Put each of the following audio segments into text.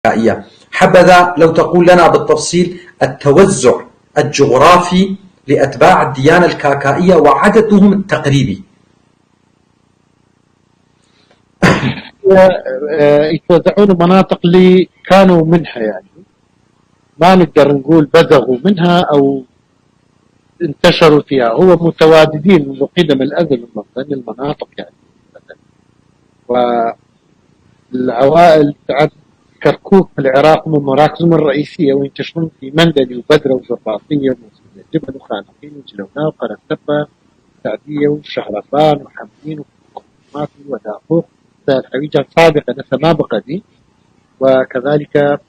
الكاكائية. حبذا لو تقول لنا بالتفصيل التوزع الجغرافي لأتباع الديانة الكاكائية وعددهم التقريبي. يتوزعون مناطق اللي كانوا منها، يعني ما نقدر نقول بزغوا منها أو انتشروا فيها، هو متواجدين منذ قدم الأزل من ضمن المناطق يعني. والعوائل تعد كركوك في العراق من مراكزهم الرئيسية، وينتشرون في مندلي وبدرة وزرباطية وموصلية جبل وخانقين وجلونا وقرنسبة وسعدية وشهرفان وحمدين وقماتي وداقوق الحويجة السابقة سمابقة دي، وكذلك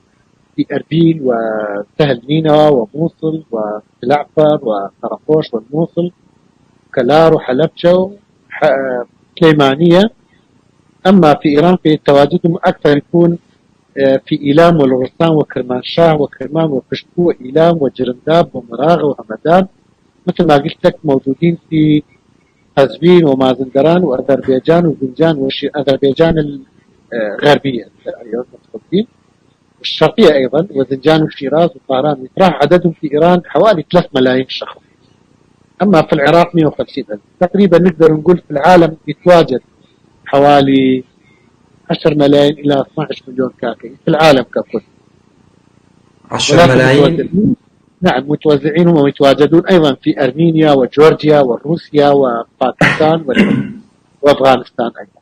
في أربيل وسهل نينوى وموصل وجعفر وخرقوش والموصل كلار وحلبجة وسليمانية. أما في إيران في تواجدهم أكثر يكون في إيلام والغرسان وكرمانشاه وكرمان وقشقو وإيلام وجرنداب ومراغ وهمدان، مثل ما قلت لك موجودين في قزوين ومازندران وأذربيجان وزنجان أذربيجان الغربية والشرقية أيضا وزنجان والشيراز وطهران وطراح. عددهم في إيران حوالي 3 ملايين شخص. أما في العراق 150,000 تقريبا. نقدر نقول في العالم يتواجد حوالي 10 ملايين إلى 12 مليون كاكي في العالم ككل. 10 ملايين؟ نعم، متوزعين ومتواجدون أيضا في أرمينيا وجورجيا وروسيا وباكستان وأفغانستان أيضا.